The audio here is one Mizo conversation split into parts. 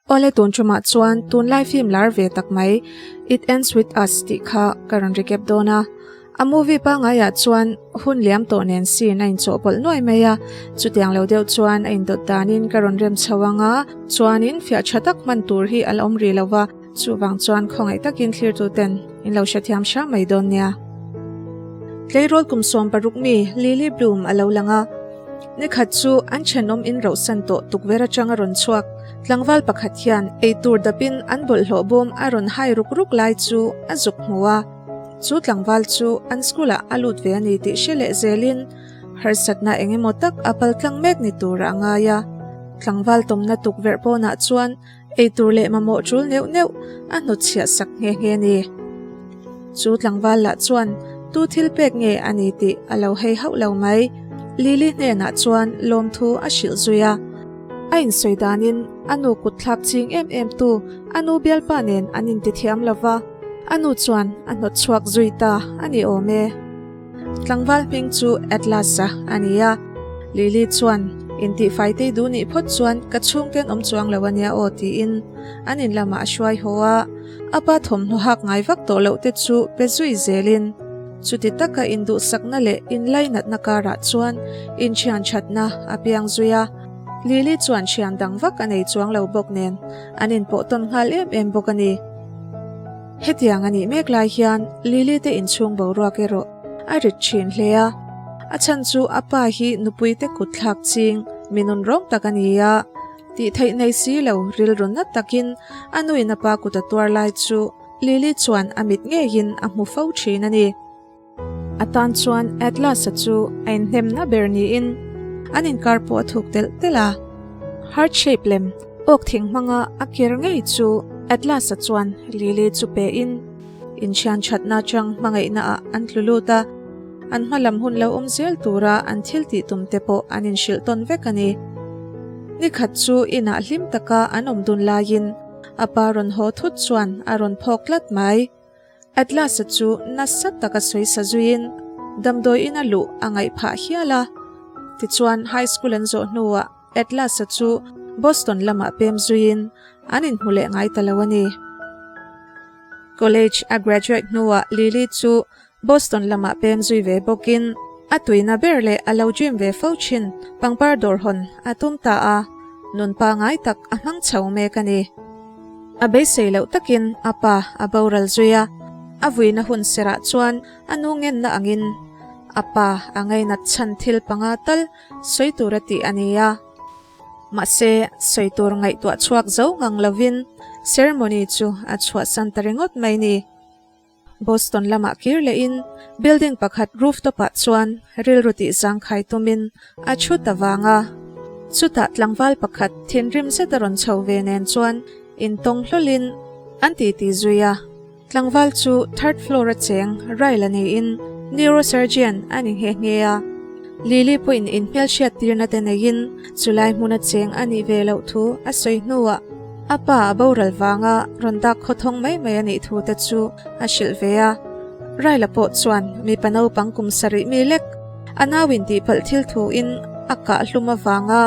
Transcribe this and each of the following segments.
Awle tun tumah chuan tunlai film lar ve tak mai It Ends With Us tih kha ka rawn recap dawn a. A movie pangaiah chuan hun liam tawh nen scene a inchawhpawlh nuai mai a, chutiang lo deuh chuan a indawt danin ka rawn rem chho ang a, chuanin fiah tha tak hman tur hi a la awm rih lo va, chuvang chuan khawngaih takin thlirtuten in lo hrethiam hram mai dawn nia. Tleirawl kum 16 mi Lily Bloom a lo lang a. Nikhat chu an thenawm in rohsan tawh tukverh atang a rawn chhuak. Tlangval pakhat hian eitur dapin an bawlhhlawh bawm a rawn hai ruk ruk lai chu a zuk hmu a. Chu tlangval chu an school ah a lut ve a ni tih hre leh zelin harsatna eng emaw tak a pal tlang mek ni tur a ngai a. Tlangval tawmna tukverh pawnah chuan eitur leh mamawh tul neuh neuh a hnutchhiah sak nghe nghe a ni. Chu tlangval lah chuan tu thil pek nge a ni tih a lo hei hauh lo mai. Lily hnenah chuan lawmthu a hrilh zui a. A insawi danin a nu kut thlak ching em em tu a nu bialpa nen an intithiam lo va, a nu chuan a hnawt chhuak zui ta a ni awm e. Tlangval hming chu Atlas-a a ni a, Lily chuan intihfai tei duh nih phawt chuan ka chhungten awm chuang lo a nia aw tiin an in lamah a hruai haw a, a pa thawmhnaw hak ngai vak tawh loh te chu pe zui zelin chuti taka induhsakna leh inlainatna karah chuan inthian thatna a piang zui a. Lily chuan thian dang vak a nei chuang lo bawk nen an inpawh tawn nghal em em bawk a ni. Hetiang a nih mek lai hian Lily te inchhung boruak erawh a rit thin hle a, a chhan chu a pa hi nupui te kut thlak ching mi nun rawng tak a ni a, tih theih nei si lo rilru nat takin a nuin a pa kut a tuar lai chu Lily chuan a mit ngeiin a hmu fo thin a ni. A tan chuan Atlas-a chu a inhnemna ber niin an inkar pawh a thuk telh telh a. Heart shape lem awk thing hmanga a ker ngei chu Atlas-a chuan Lily chu pe in inthian thatna atang hmangaihna ah an tlu lut a, an hma lam hun lo awm zel tura an thil tih tum te pawh an inhrilh tawn vek a ni. Nikhat chu inah hlim taka an awm dun laiin a pa rawn haw thut chuan a rawn phawk tlat mai. Atlas-a chu nasa taka sawi sa zuiin damdawi ina luh a ngaih phah hial a. Tichuan, high school an zawh hnuah Atlas-a chu Boston lamah pem zuiin an inhmu leh ngai ta lo a ni. College a graduate hnuah Lily chu Boston lamah pem zui ve bawkin a tuina ber leh a lo dream ve fo thin pangpar dawr hawn a tum ta a, nun pangai tak a hmang chho mek a ni. A beisei loh takin a pa a boral zui a, a vuina hun serah chuan a nu ngenna angin a pa a ngainat chhan thil panga tal sawi tur a tih a ni a. Mahse, sawi tur ngaihtuah chhuak zo ngang lovin ceremony chu a chhuahsan ta ringawt mai ni. Boston lamah kir lehin building pakhat rooftop ah chuan rilru tih zangkhai tumin a thu ta vang a. Chutah tlangval pakhat thinrim zet a rawn chho ve nen chuan intawng hlawlin an titi zui a. Tlangval chu third floor a cheng Ryle a niin neurosurgeon a ni nghe nghe a. Lily pawhin inhmelhriat tirna te neiin chulai hmuna cheng a nih ve loh thu a sawi hnuah a pa a boral vanga rawn dak khawthawng mai mai a nih thu te chu a hrilh ve a. Raila pawh chuan mipa naupang kum sarih mi lek a nau in tihpalh thil thu in a kah hlum avanga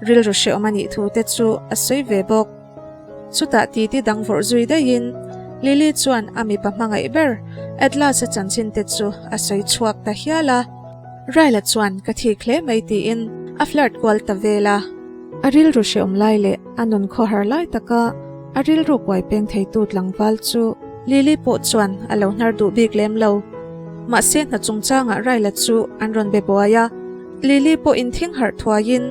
rilru hrehawm a nih thu te chu a sawi ve bawk. Chutah titi dang vawrh zui daihin Lily chuan a mipa hmangaih ber Atlas-a chanchin te chu a sawi chhuak ta hial a. Raila chuan ka thik hle mai tiin a flirt kual ta vel a. A rilru hrehawm lai leh a nun khawhar lai taka a rilru kuai peng theitu tlangval chu Lily pawh chuan a lo hnar duh bik lem lo. Mahse hna chungchangah Raila chu an rawn be buai a, Lily pawh inthing harh thuaiin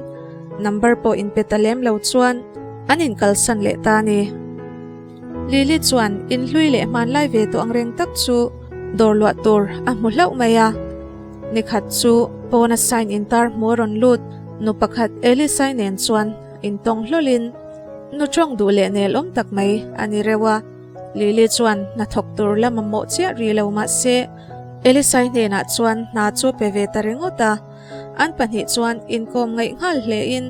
number pawh inpe ta lem lo chuan an inkalsan leh ta a ni. Lily chuan inhlui leh hmanlai ve tawh angreng tak chu dawr luah tur a hmu hlauh mai a. Nikhat chu pawna sign intar hmu a rawn lut, nu pakhat Elisai nen chuan intawng hlawlin nu tawng duh leh nel awm tak mai a ni reuh a. Lily chuan hnathawk tur la mamawh chiah rih lo mah se Elisai hnenah chuan hna chu pe ve ta ringawt a. An pahnih chuan inkawm ngaih nghal hlein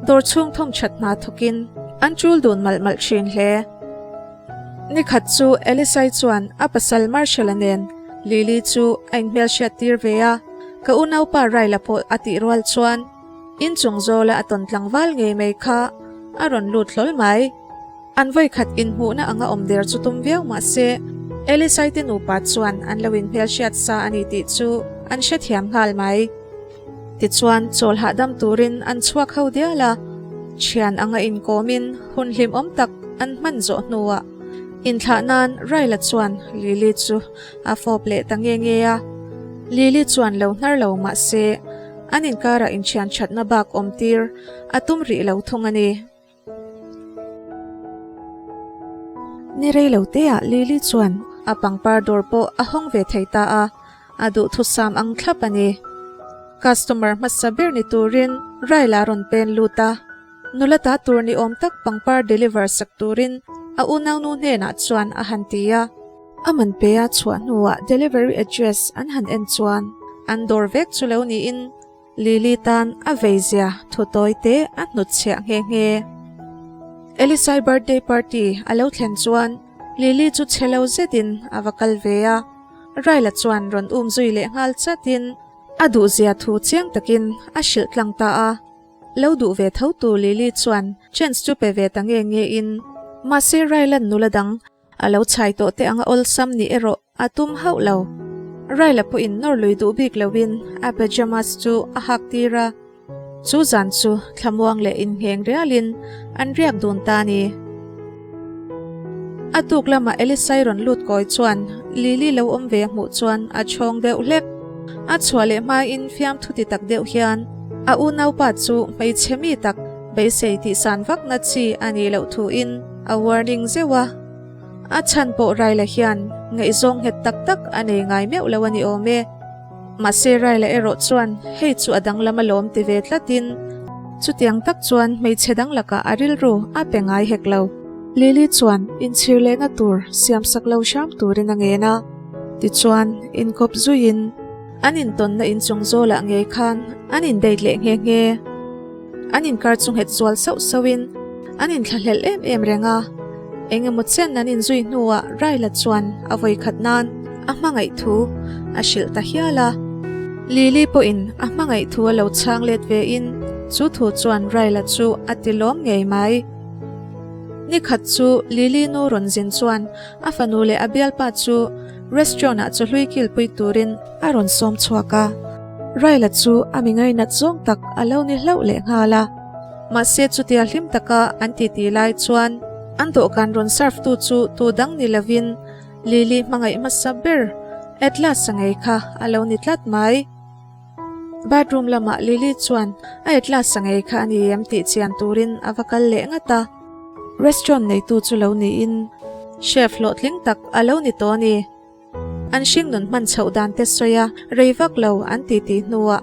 dawr chhung thawm that hna thawkin an tul dun malh malh thin hle. Nikhat chu Elisai chuan a pasal Marshall-a nen Lily chu a inhmelhriat tir ve a, ka unaupa Raila pawh a tih rual chuan inchung zawla a tawn tlangval ngei mai kha a rawn lut hlawl mai. An vawikhat inhmuhna anga awm der chu tum viau mah se, Elisai te nupa chuan an lo inhmelhriat sa a ni tih chu an hrethiam nghal mai. Tichuan, chawl hahdam turin an chhuak ho dial a, thian anga inkawmin hun hlimawm tak an hman zawh hnuah inthlah nan Raila chuan Lily chu a fawp leh ta nge nge a. Lily chuan lo hnar lo mah se, an inkarah inthian thatna bak awm tir a tum rih lo thung a ni. Ni rei lo teah Lily chuan a pangpar dawr pawh a hawng ve thei ta a, a duhthusam ang thlap a ni. Customer hmasa ber ni turin Raila rawn pen lut a, nula ta tur ni awm tak pangpar deliver sak turin a unaunu hnenah chuan a han ti a. A man pe a chhuah hnuah delivery address an han en chuan an dawr vek chu lo niin Lily tan a veizia thu tawi te a hnutchhiah nghe nghe. Elisai birthday party a lo thlen chuan Lily chu chhe lo zetin a va kal ve a, Raila chuan rawn um zui leh nghal chatin a duhzia thu chiang takin a hrilh tlang ta a. Lo duh ve tho tu Lily chuan chance chu pe ve ta nge nge in mahse Raila'n nula dang A lo chhai tawh te anga awlsam nih erawh a tum hauh lo. Raila pawhin nawr lui duh bik loin a pajamas chu a hak tir a. Chu zan chu thlamuang leh inngheng rialin an riak dun ta a ni. A tuk lama Elisai rawn lut kawi chuan Lily lo awm ve a hmuh chuan a chhawng deuh hlek. A chhuah leh hmain fiamthu ti tak deuh hian a unaupa chu hmeichhe mi tak beisei tihsan vakna chi a nih loh thuin A warning zeuh a, a chhan pawh Raila hian ngaihzawng nghet tak tak a nei ngai meuh lo a ni awm e. Mahse Raila erawh chuan hei chu a danglam alawm ti ve tlatin chutiang tak chuan hmeichhe dang lakah a rilru a pe ngai hek lo. Lily chuan inchhir lehna tur siamsak lo hram turin a ngen a, tichuan inkawp zuiin an intawnna inchung zawlah ngei khan an indate leh nghe nghe. An inkar chu nghet zual sauh sauhin an inthlahlelh em em reng a, eng emaw chen an inzui hnuah Raila chuan a vawikhat nan a hmangaih thu a hrilh ta hial a. Lily pawhin a hmangaih thu a lo chhang let vein chu thu chuan Raila chu a ti lawm ngei mai. Nikhat chu Lily nu rawn zin chuan a fanu leh a bialpa chu restaurant ah chawhlui kilpui turin a rawn sawm chhuak a. Raila chu a mi ngainat zawng tak a lo ni hlauh leh nghal a. Mahse chutia hlim taka an titi lai chuan an dawhkan rawn serve tu chu tu dang ni lovin Lily hmangaih hmasa ber Atlas-a ngei kha a lo ni tlat mai. Bathroom lamah Lily chuan a Atlas-a ngei kha a ni em tih chian turin a va kal leh ngat a. Restaurant neitu chu lo niin chef hlawhtling tak a lo ni tawh a ni. An hringnun hman chhoh dan te sawi a, rei vak lo an ti tih hnuah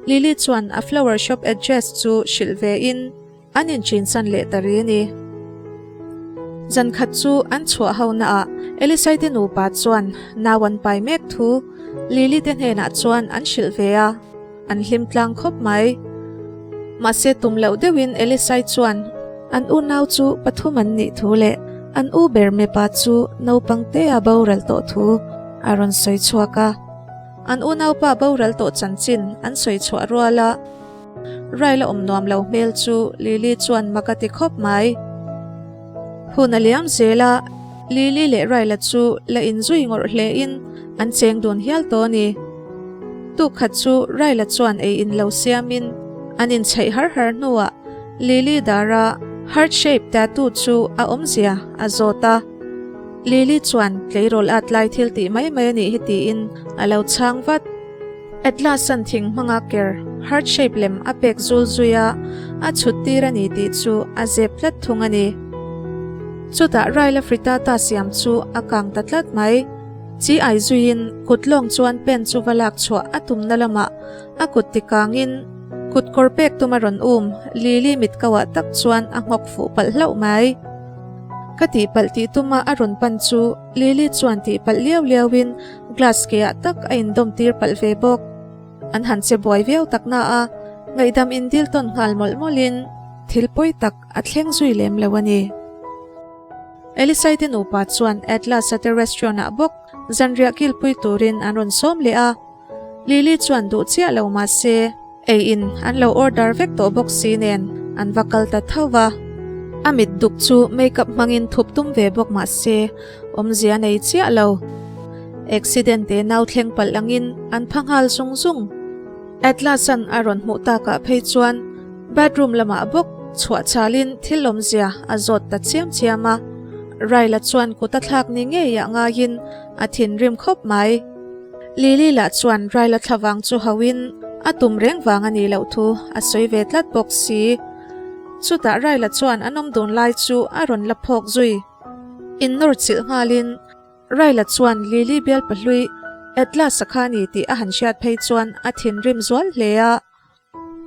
Lily chuan a flower shop address chu hrilh ve in an inṭinsan leh ta ri a ni. Zan khat chu an chhuah ho naah Elisai te nupa chuan nau an pai mek thu Lily te hnenah chuan an hrilh ve a. An hlim tlang khawp mai. Mahse tum loh deuhin Elisai chuan an unau chu pathum an nih thu leh an u ber mipa chu naupang te a boral tawh thu a rawn sawi chhuak a. An unaupa boral tawh chanchin an sawi chhuah rual a, Raila awm nuam lo hmel chu Lily chuan mak a ti khawp mai. Hun a liam zel a, Lily leh Raila chu la inzui ngawrh hle in an cheng dun hial tawh a ni. Tuk khat chu Raila chuan ei in lo siam in an inchheih har har hnuah Lily dara heart shape tattoo chu a awmzia a zawt a. Lily chuan tleirawl at lai thil tih mai mai a nih hi tiin a lo chhang vat. Atlas-a'n thing hmanga ker heart shape lem a pek zul zui a, a chhut tir a ni tih chu a zep tlat thung a ni. Chutah Raila frittata siam chu a kang ta tlat mai. Chi ai zuiin kut lawng chuan pen chu va lak chhuah a tumna lamah a kut ti kangin kut kawr pek tum a rawn um Lily mit kauah tak chuan a nghawk fuh palh hlauh mai. Ka tihpalh tih tuma a rawn pan chu Lily chuan tihpalh liau liauin Glass ke ah tak a indawm tir palh ve bawk. An han che buai viau tak na a, ngaihdam indil tawn nghal mawlh mawlhin thil pawi tak a thleng zui lem lo a ni. Elisai te nupa chuan Atlas-a te restaurant ah bawk zanriah kilpui turin an rawn sawm leh a. Lily chuan duh chiah lo mah se, ei in an lo order vek tawh bawk si nen an va kal ta tho va. A mit duk chu makeup hmangin thup tum ve bawk mah se awmzia a nei chiah lo. Accident te nau thleng palh angin an pha nghal zung zung. Atlas-a'n a rawn hmuh takah phei chuan bathroom lamah bawk chhuah chalin thil awmzia a zawt ta chiam chiam a. Ryle-a chuan kut a thlak ni ngeiah ngaiin a thinrim khawp mai. Lily lah chuan Ryle-a thlavang chu hauhin a tum reng vang a nih loh thu a sawi ve tlat bawk si. Chutah Ryle-a chuan an awm dun lai chu a rawn la phawk zui. Innawr chilh nghalin Ryle-a chuan Lily bial pahlui Atlas-a kha a ni tih a han hriat phei chuan a thinrim zual hle a.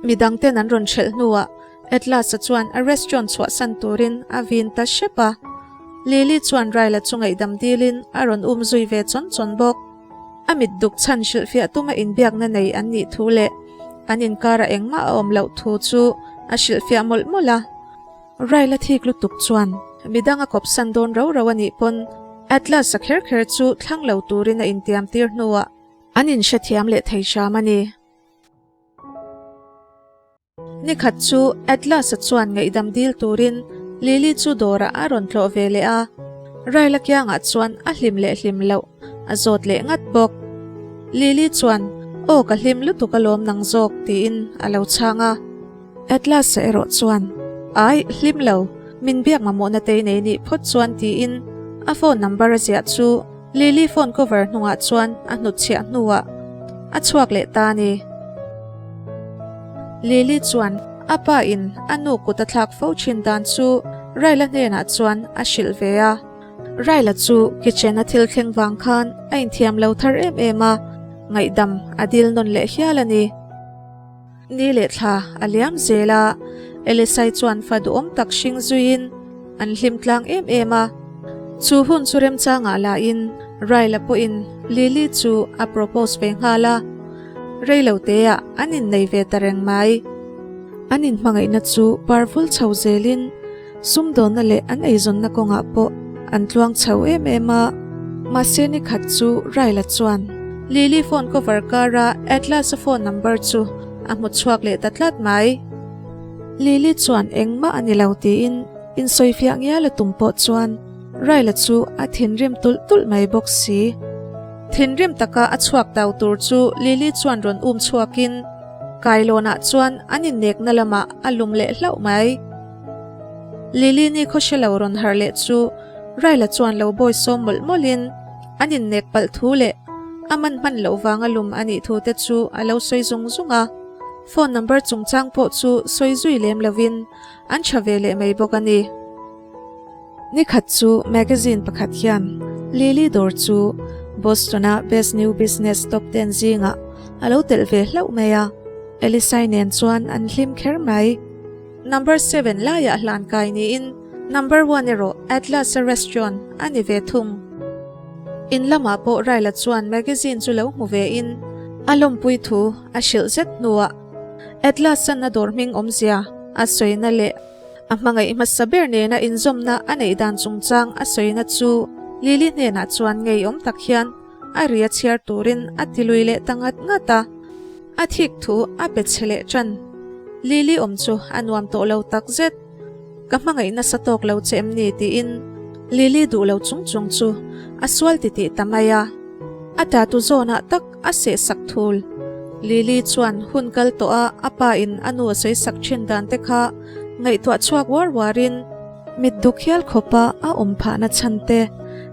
Midang ten an rawn hrelh hnuah Atlas-a chuan a restaurant chhuahsan turin a vin ta hrep a. Lily chuan Ryle-a chu ngaihdam dilin a rawn um zui ve chawn chawn bawk. A mit duk chhan hrilhfiah tuma inbiakna nei an nih thu leh an inkarah engmah a awm loh thu chu a hrilhfiah mawlh mawlh a. Ryle-a thik lutuk chuan midang a kawpsan dawn rau rau a nih pawn Atlas-a kher kher chu thlang lo turin a intiam tir hnuah an inhrethiam leh thei hram a ni. Nikhat chu Atlas-a chuan ngaihdam dil turin Lily chu dawrah a rawn tlawh ve leh a, Ryle-a kiangah chuan a hlim leh hlim loh a zawt leh ngat bawk. Lily chuan, Aw ka hlim lutuk alawm nang zawk tiin a lo chhang a. Atlas-a erawh chuan, Ai, hlim lo, min biak mamawhna te i nei nih phawt chuan tiin a phone number a ziah chu Lily phone cover hnungah chuan a hnutchhiah hnuah a chhuak leh ta a ni. Lily chuan a pa in a nu kut a thlak fo thin dan chu Ryle-a hnenah chuan a hrilh ve a. Ryle-a chu kitchen-a thil thleng vang khan a inthiam lo thar em em a, ngaihdam a dil nawn leh hial a ni. Ni leh thla a liam zel a, Elisai chuan fa duhawm tak hring zuiin an hlim tlang em em a. Chu hun chu remchangah lahin Ryle-a pawhin Lily chu a propose ve nghal a, reilo teah an innei ve ta reng mai. An inhmangaihna chu parvul chho zelin Sumdawnna leh an eizawnna kawngah pawh an tluang chho em em a, mahse ni khat chu Ryle-a chuan Lily phone cover kara Atlas-a phone number chu a hmu chhuak leh ta tlat mai. Lily chuan engmah a ni lo tiin insawifiah ngial a tum pawh chuan Ryle-a chu a thinrim tulh tulh mai bawk si. Thinrim taka a chhuak tau tur chu Lily chuan rawn um chhuakin kailawnah chuan an innekna lamah a lum leh hlauh mai. Lily ni khaw hre lo rawn harh leh chu Ryle-a chuan lo bawi sawm mawlh mawlhin an innek palh thu leh a man hman loh vanga lum a nih thu te chu a lo sawi zung zung a. Phone number chungchang pawh chu sawi zui lem lovin an tha ve leh mai bawk a ni. Nikhat chu magazine pakhat hian Lily dawr chu Boston-a Best New Business Top Ten zingah a lo telh ve hlauh mai a, Elisai nen chuan an hlim kher mai. Number seven laiah hlan kai niin number one erawh Atlas-a restaurant a ni ve thung. In lamah pawh Ryle-a chuan magazine chu lo hmu vein a lawmpui thu a hrilh zet hnuah Atlas-a'n a dawr hming awmzia a sawina leh a hmangaih hmasa ber nena inzawmna a neih dan chungchang a sawina chu Lily hnenah chuan ngeiawm tak hian a ri a chhiar turin a ti lui leh ta ngat ngat a. A thik thu a pe chhe leh ṭan. Lily awm chu a nuam tawh lo tak zet. Ka hmangaih nasa tawk lo che em ni tiin Lily duh lo chung chung chu a sual titih ta mai a. A tatu zawnah tak a seh sak thul. Lily chuan hun kal tawh a a pa in a nu a sawi sak ṭhin dan te kha ngaihtuah chhuak uar uarin mit duk hial khawpa a awm phahna chhan te,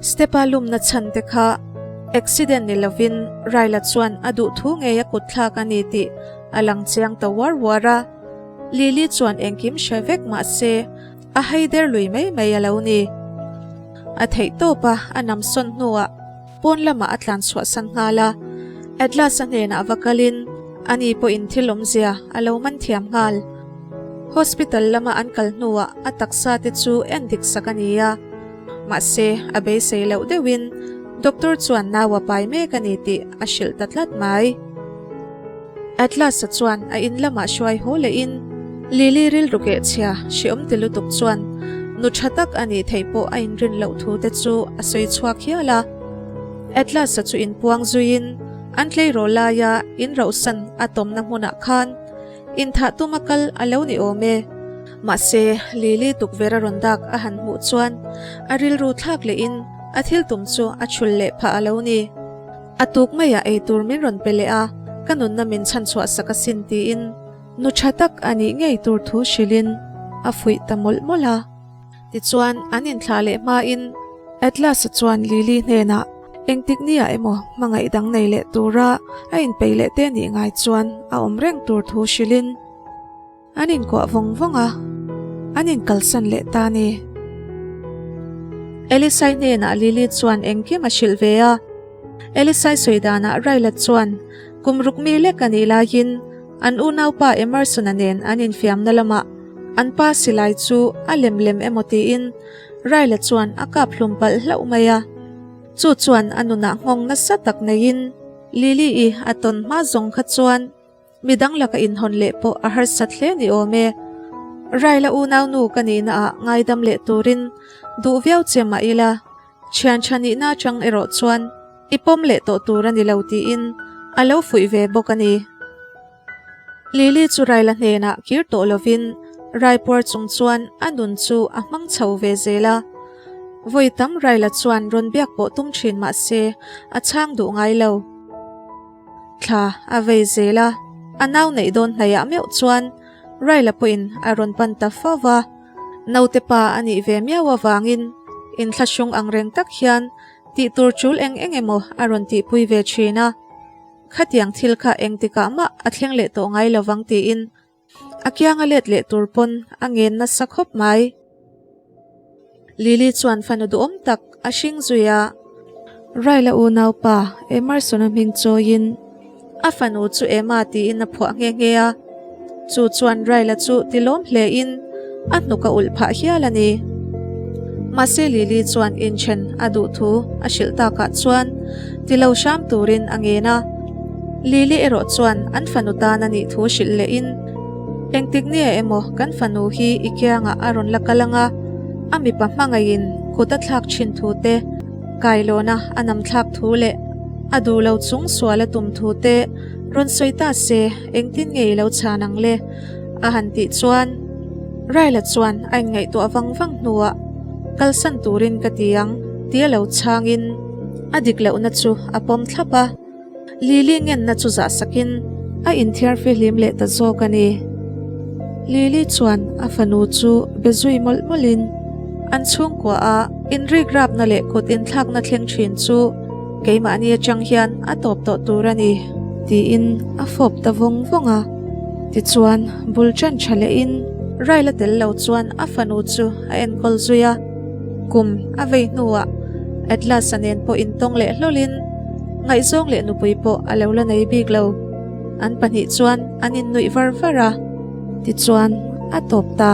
step a lumna chhan te kha accident ni lovin Ryle-a chuan a duh thu ngei a kut thlak a ni tih a lang chiang ta uar uar a. Lily chuan engkim hre vek mah se a hei der lui mai mai a lo ni. A theih tawp a, a nam sawn hnuah pawn lamah a tlan chhuahsan nghal a. Atlas-a hnenah va kalin ani pawhin thil awmzia a lo man thiam nghal. Hospital lama an kal hnuah a taksa te chu en dik sak a ni a. Mahse, a beisei loh deuhin doctor chuan nau a pai mek a ni tih a hrilh ta tlat mai. Atlas-a chuan a in lamah hruai haw lehin Lily rilru keh chhia hreawm ti lutuk chuan nu tha tak a nih theih pawh a inrin loh thu te chu a sawi chhuak hial a. Atlas-a chu inpuang zuiin an tleirawl laia inrauhsan a tawmna hmunah khan Inthah tuma kal a lo ni awm e. Mahse, Lily tukverh a rawn dak a han hmuh chuan a rilru thlak lehin a thil tum chu a chhul leh phah a lo ni. A tuk maiah eitur min rawn pe leh a, ka nunna min chhanchhuah sak asin tiin nu tha tak a nih ngei tur thu hrilhin a fuih ta mawlh mawlh a. Tichuan, an inthlah leh hmain Atlas-a chuan Lily hnenah engtik nia emaw hmangaih dang nei leh tura a inpeih leh te nih ngai chuan a awm reng tur thu hrilhin an inkuah vawng vawng a, an inkalsan leh ta a ni. Elisai hnenah Lily chuan engkim a hrilh ve a. Elisai sawi danah Ryla chuan kum ruk mi lek a nih laiin An unaupa Emerson-a nen an infiamna lamah an pa silai chu a lem lem emaw tiin Riley chuan a kap hlum palh hlauh mai a. Chu chuan a nunah nghawng nasa tak neiin Lily-i a tawn hma zawng kha chuan midang laka inhawn leh pawh a harsat hle ni awm e. Riley-a unaunu ka nihnaah ngaidam leh turin duh viau che mah ila, Thian tha nihna atang erawh chuan i pawm leh tawh tur a ni lo tiin a lo fuih ve bawk a ni. Lily chu Raila hnenah kir tawh lovin Raipuar chung chuan a nun chu a hmang chho ve zel a. Vawi tam Raila chuan rawn biak pawh tum thin mah se a chhang duh ngai lo. Thla a vei zel a, a nau neih dawn hnaihah meuh chuan Raila pawhin a rawn pan ta fo va. Naute pa a nih ve miau avangin inthlahrung ang reng tak hian tih tur tul eng eng emaw a rawn tihpui ve thin a. Khatiang thil kha engtikah mah a thleng leh tawh ngai lovang tiin a kianga let leh tur pawn a ngen nasa khawp mai. Lily chuan fanu duhawm tak a hring zui a. Raila unaupa Emerson-a hming chawiin a fanu chu Emma tiin a phuah nghe nghe a. Chu chuan Raila chu tilawm hlein a hnuk a ulh phah hial a ni. Mahse Lily chuan inthen a duh thu a hrilh takah chuan tilo hram turin a ngen a. Lily erawh chuan an fanu tan a nih thu hrilh lehin Engtik nia emaw kan fanu hi i kiangah a rawn la kal ang a, a mipa hmangaihin kut a thlak thin thu te, kailawna a nam thlak thu leh a duh lo chung sual a tum thu te rawn sawi ta se engtin nge i lo chhan ang le? a han tih chuan Raila chuan a inngaihtuah vang vang hnuah kalsan turin ka ti ang tia lo chhangin a dik lohna chu a pawm thlap a. Lily ngenna chu zah sakin a inthiar fihlim leh ta zawk a ni. Lily chuan a fanu chu be zui mawlh mawlhin an chhungkua a inrikrapna leh kut inthlakna thleng thin chu keimahni atang hian a tawp tawh tur a ni tiin a fawp ta vawng vawng a. Tichuan bul ṭan ṭha lehin Raila tel lo chuan a fanu chu a enkawl zui a. Kum a vei hnuah Atlas-a nen pawh intawng leh hlawlin Ngaihzawng leh nupui pawh a lo la nei bik lo. An pahnih chuan an innuih var var a. Tichuan, a tawp ta.